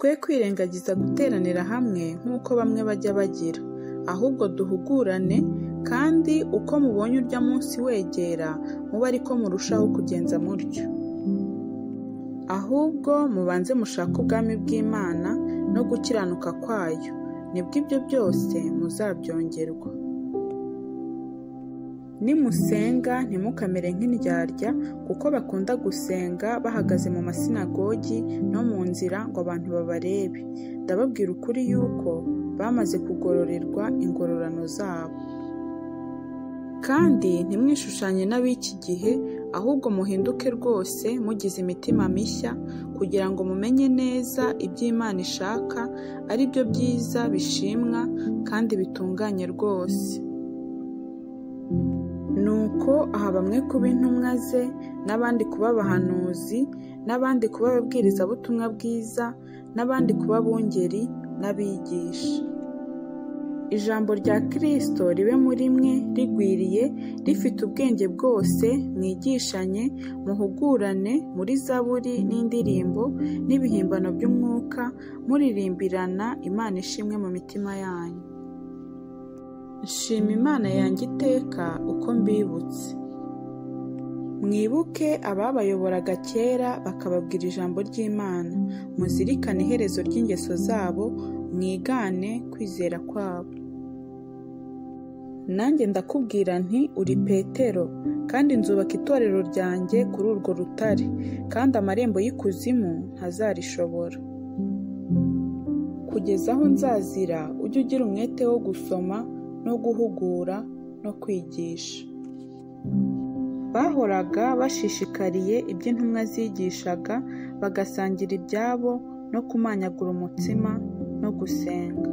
Twe kwirengagiza guteranira hamwe nk'uko bamwe bajya bagira, ahubwo duhugurane, kandi uko mubonye urya munsi wegera, mube ariko murushaho kugenza mutyo. Ahubwo mubanze mushake ubwami bw'Imana no gukiranuka kwayo, nibwo ibyo byose muzabyongerwa. Nimusenga ntimukamere nk'indyarya, kuko bakunda gusenga bahagaze mu masinagogi no mu nzira ngo abantu babarebe. Ndababwira ukuri yuko bamaze kugororerwa ingororano zabo. Kandi ntimwishushanye n'ab'iki gihe, ahubwo muhinduke rwose mugize imitima mishya, kugira ngo mumenye neza ibyo Imana ishaka, ari byo byiza bishimwa kandi bitunganye rwose. Nuko aha bamwe kuba intumwa ze, n'abandi kuba abahanuzi, n'abandi kuba ababwirizabutumwa bwiza, n'abandi kuba abungeri n'abigisha. Ijambo rya Kristo ribe muri mwe rigwiriye, rifite ubwenge bwose, mwigishanye, muhugurane muri zaburi n'indirimbo n'ibihimbano by'umwuka, muririmbirana Imana ishimwe mu mitima yanyu. Nshima Imana yanjye iteka uko mbibutse. Mwibuke ababayoboraga kera bakababwira ijambo ry'Imana, muzirikane iherezo ry'ingeso zabo, mwigane kwizera kwabo. Nanjye ndakubwira nti uri Petero, kandi nzubaka itorero ryanjye kuri urwo rutare, kandi amarembo y'ikuzimu ntazarishobora. Kugeza aho nzazira, ujye ugira umwete wo gusoma no guhugura no kwigisha. Bahoraga bashishikariye ibyo intumwa zigishaga, bagasangira ibyabo no kumanyagura umutsima no gusenga.